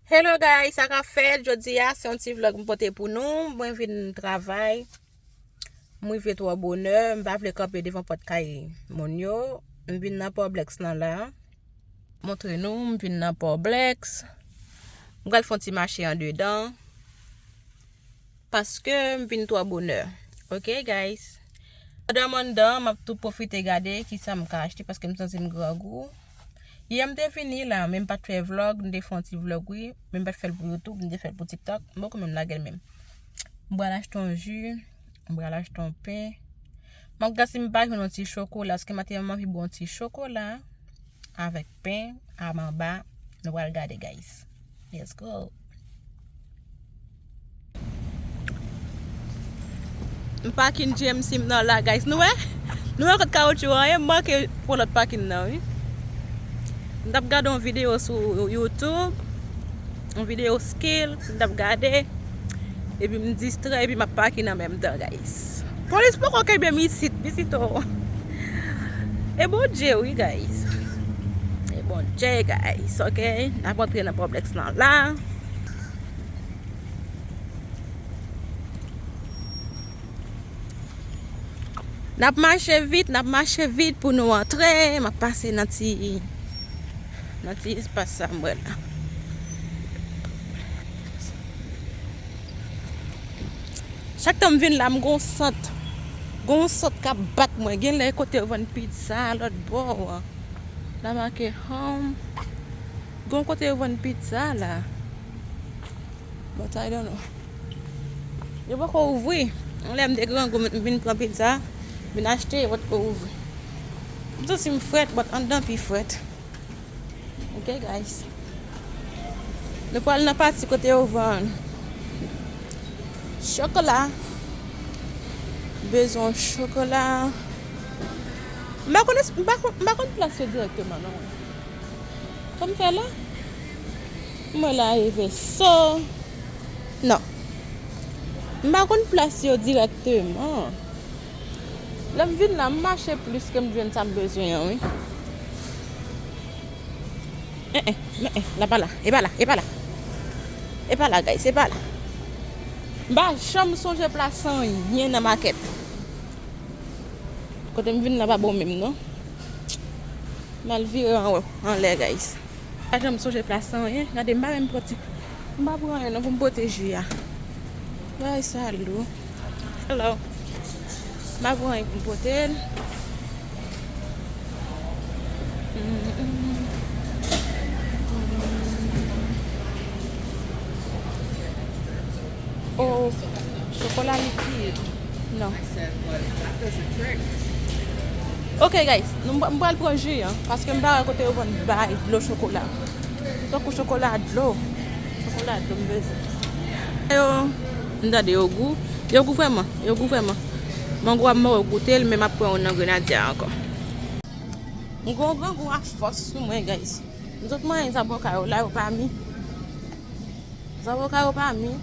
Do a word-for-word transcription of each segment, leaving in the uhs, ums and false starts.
Hello guys, sa k ap fèt? Jodi a se yon ti vlog m pote pou nou. Mwen vin travay. M rive twò bonè, m pa vle kanpe devan pòt kay moun yo. M vin nan Poblex lan la. Montre nou, m vin nan Poblex. M pral fè yon ti mache andedan. Paske m vin twò bonè. Ok, guys? Pandan m anndan, m ap tou pwofite gade kisa m ka achte paske m santi m grangou. Yè m te vini la, men m pa t fè vlog, m te fè yon ti vlog, wi. Men m pa t fè l pou YouTube, m te fè l pou TikTok. M poko menm lage l menm. M pral achte yon ji, m pral achte yon pen. M ap gad si m pa jwenn yon ti chokola, paske maten an m anvi bwè yon ti chokola avèk pen a manba. Nou pral gade, guys. Let's go. M pakin G M C m nan la, guys. Nou wè? Nou wè kot kawotchou an ye? M manke pran lòt pakin nan, wi. M t ap gade yon videyo sou YouTube, yon videyo skill, m t ap gade. Epi m distrè, epi m ap pakin an menm tan, guys. Polis poko kenbe m isit, pisito. E Bondye, wi, guys. E Bondye, guys, ok? N ap antre nan Poblex lan la. N ap mache vit, n ap mache vit pou nou antre. M ap pase nan ti, nan ti espas sa m wè la. Chak tan m vin la, m gon sant. Gon sant k ap bat mwen. Gen lè kote yo vann pizza lòt bò an. La make home. Gon kote yo vann pizza la. But I don't know. Yo poko ouvri. Yon lè m te grangou, m vin pran pizza, vin achte, yo potko ouvri. M santi m frèt, but anndan pi frèt. Ok, guys. Nou pral nan pati kote yo vann chokola. Bezwen chokola. M pa konn, m pa konn, m pa konn plas yo dirèkteman, non. Kòm fè la? Mwen la rive so. Non. M pa konn plas yo dirèkteman. Lè m vin la, m mache plis ke m jwenn sa m bezwen an, wi. Eh, eh, men, eh, la pa la, e pa la, e pa la. E pa la, guys, e pa la. M pa janm sonje plas anyen nan makèt. Kote m vin la pa bon menm, non. M al vire anwo, anlè, guys. Pa janm sonje plas anyen. Gade, m pa menm pote. M pa pran anyen non pou m pote ji a. Bagay sa lou. Hello. M pa pran anyen pou m pote l. Oh, chokola likid. Non. Ok, guys, nou, m pral pran ji an, paske m pa wè kote yo vann bay dlo chokola. Tankou chokola dlo. Chokola dlo m bezwen. Yo, m tande yo gou. Yo gou vrèman, yo gou vrèman. Mango a m poko goute l, men m ap pran youn nan grenadya ankò. M gon grangou ak fòs sou mwen, guys. M sot manyen zaboka yo la, yo pa mi. Zaboka yo pa mi,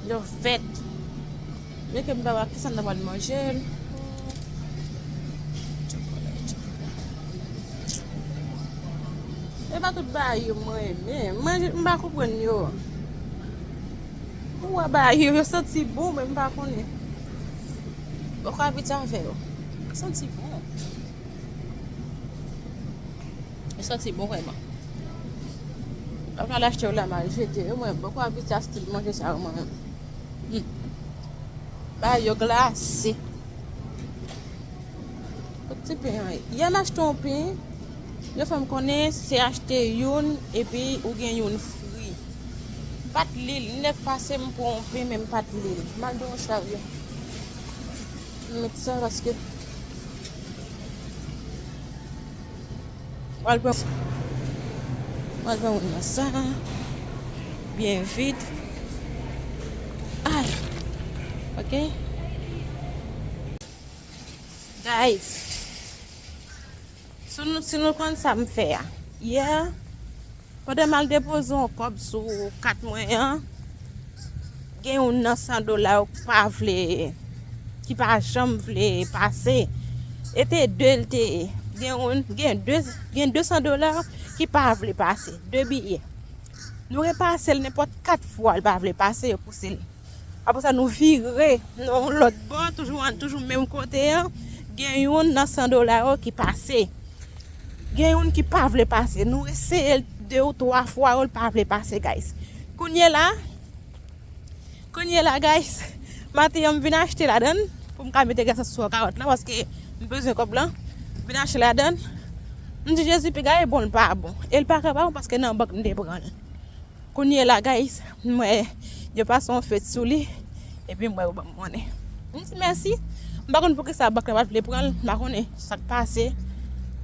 yo vèt. Men ke m pa wè kisa m ta pral manje l. E pa tout bagay yo mwen renmen. Manje, m pa konprann yo. Ou wè bagay yo, yo santi bon, men m pa konnen. Bòkò abitye avè yo. Santi bon. Li santi bon vrèman. Apre al achte yo la, m al jete yo, mwen, bòkò abitye a stil manje sa yo, mwen menm. Hmm. Bagay yo glase. Kot ti pen an ye? Yè m achte yon pen, yo fè m konnen se achte youn, epi ou gen youn fri. M pa t li l, nèf pase m pran yon pen, men m pa t li l. M al dwe yon chavye. M met sa paske Mwen al pran, mwen al pran moun nan sa. Byen vit. Ay. Ok. Guys. Si nou, si nou konn sa m fè a. Yè. Pandan m al depoze yon kòb sou kat mwen an, gen youn nan san dola yo k pa vle, ki pa janm vle pase. E te de l te ye. Gen youn, gen de, gen de san dola ki pa vle pase. De biyè. Nou repase l nenpòt kat fwa, l pa vle pase, yo pouse l. Apre sa, nou vire nan yon lòt bò, toujou, toujou menm kote an. Gen youn nan san dola yo ki pase. Gen youn ki pa vle pase. Nou eseye l de ou twa fwa, yo, l pa vle pase, guys. Kounye la, Kounye la, guys, maten an, m vin achte ladann pou m ka mete gras sou kawòt la, paske m bezwen kòb la. M vin achte ladann. M di, Jezi, piga e bon, l pa bon. E l pa ka pa bon, paske nan bank m te pran l. Kounye la, guys, m wè yo pase yon fèt sou li, epi m wè yo ban m monnen. M di, mèsi. M pa konn poukisa bank la pa t vle pran l, m pa konnen sa k pase.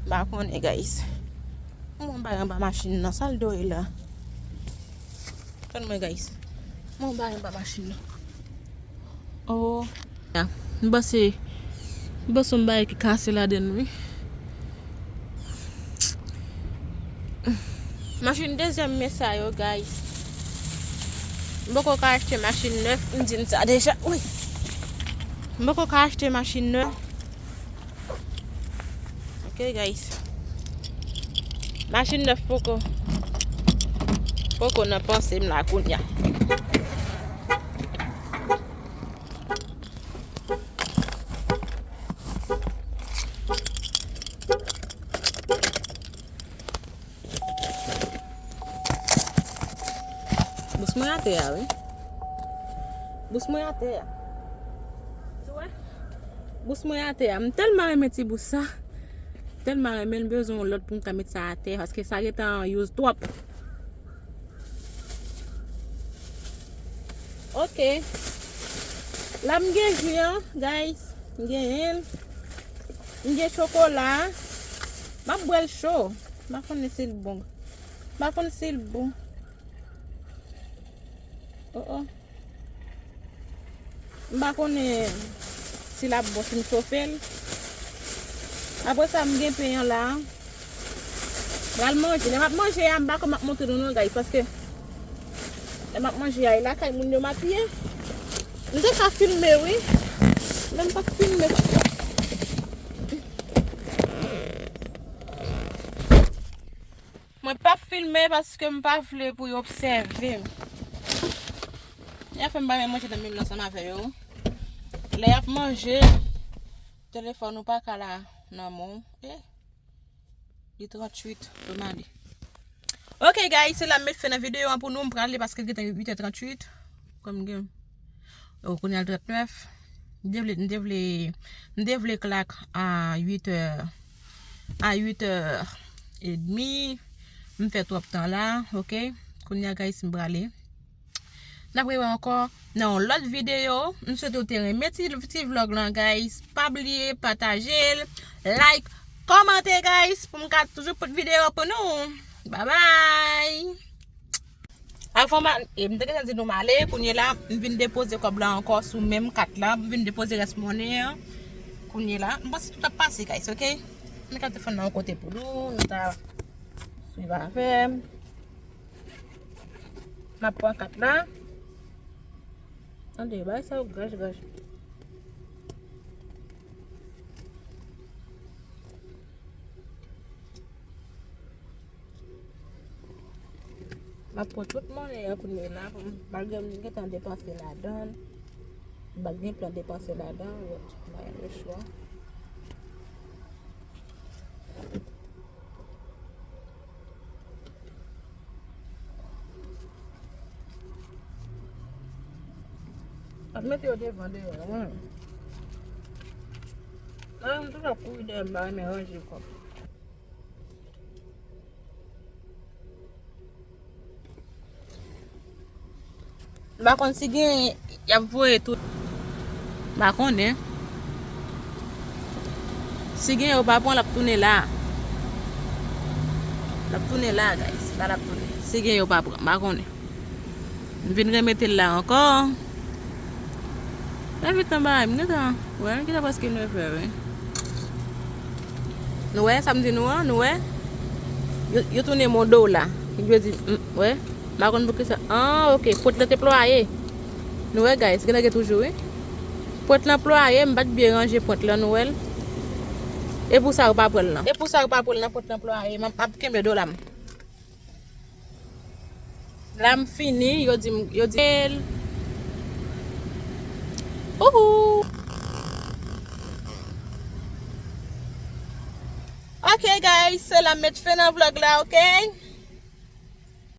M pa konnen, guys. Mwen ba anba machin nan, sa l dwe la. Tann mwen, guys. Mwen ba anba machin nan. Oh. M panse, m panse yon bagay ki kase ladann, wi. Machin dezyèm men sa yo, guys. M poko ka achte machin nèf, m di n sa deja. Wi. M poko ka achte machin nèf. Ok, guys. Machin nèf poko, poko nan panse m la kounye a. Bous mwen atè a, wi. Bous mwen atè a. Ou wè? Bous mwen atè a. M tèlman renmen ti bous sa. Tèlman renmen l, m bezwen yon lòt pou m ka met sa atè, paske sa gentan use twòp. Ok. La m gen ji an, guys. M genyen l. M gen chokola. M ap bwè l cho. M pa konnen si l bon. M pa konn si l bon. Oh, oh. M pa konnen si l ap bon si m chofe l. Apre sa, m gen pen an la. Pral manje. Lè m ap manje a, m pa konn m ap montre nou non, guys, paske lè m ap manje a, e lakay moun yo m ap ye. M te ka filme, wi. Men m p ap filme. Mwen p ap filme paske m pa vle pou yo obsève m. Y ap fè m pa menm manje nan menm nan ansanm avè yo. Lè y ap manje, telefòn ou pa ka la nan men w. Eh, li tranntuit, pou m ale. Ok, guys, se la m met fen nan videyo an pou nou. M prale paske l gentan uit è tranntuit. Kòm gen, oh, kounye a l trannèf. M te vle, m te vle, m te vle klak a uit è, a uit è edmi. M fè twòp tan la, ok? Kounye a, guys, m prale. N ap rewè ankò nan yon lòt videyo. M swete w te renmen ti, ti vlòg lan, guys. Pa bliye pataje l, like, kòmante, guys, pou m ka toujou pote videyo pou nou. Bye bye. Avan m a-, e, m te gentan di nou m ale, kounye la, m vin depoze kòb la ankò sou menm kat la, m vin depoze rès monnen an. Kounye la, m panse tout ap pase, guys, ok? M mete telefòn nan yon kote pou nou, nou ta swiv avè m. M ap pran kat la. Tande, bagay sa yo graj, graj. M ap pran tout monnen an kounye la, pou m, malgre m gentan depanse ladan l, m pa t gen plan depanse ladan l, but m pa gen lechwa. Ap mete yo devan deyò la, mwen. Nan, m toujou ap kouri dèyè, m pa renmen ranje kòb. M pa konn si gen, y ap voye tou. M pa konnen. Si gen, yo pa pran, l ap tounen la. L ap tounen la, guys. La, l ap tounen. Si gen, yo pa pran. M pa konnen. M vin remete l la ankò. Lè vit anba, m gentan wè, li gentan prèske nèf è, wi. Nou wè sa m di nou an, nou wè? Yo, yo tounen m yon dola. Li vle di, m, wè. M pa konn poukisa. Ah, ok, pwent lan te plwaye. Nou wè, guys, gen nèg toujou, wi. Pwent lan plwaye, m pa t byen ranje pwent lan, nou wè l. E pou sa yo pa pran l lan. E pou sa yo pa pran l lan, pwent lan plwaye. M ap, m ap kenbe dola m. La m fini, yo di m, yo di m. Ouhou. Ok, guys, se la m met fen nan vlog la, ok?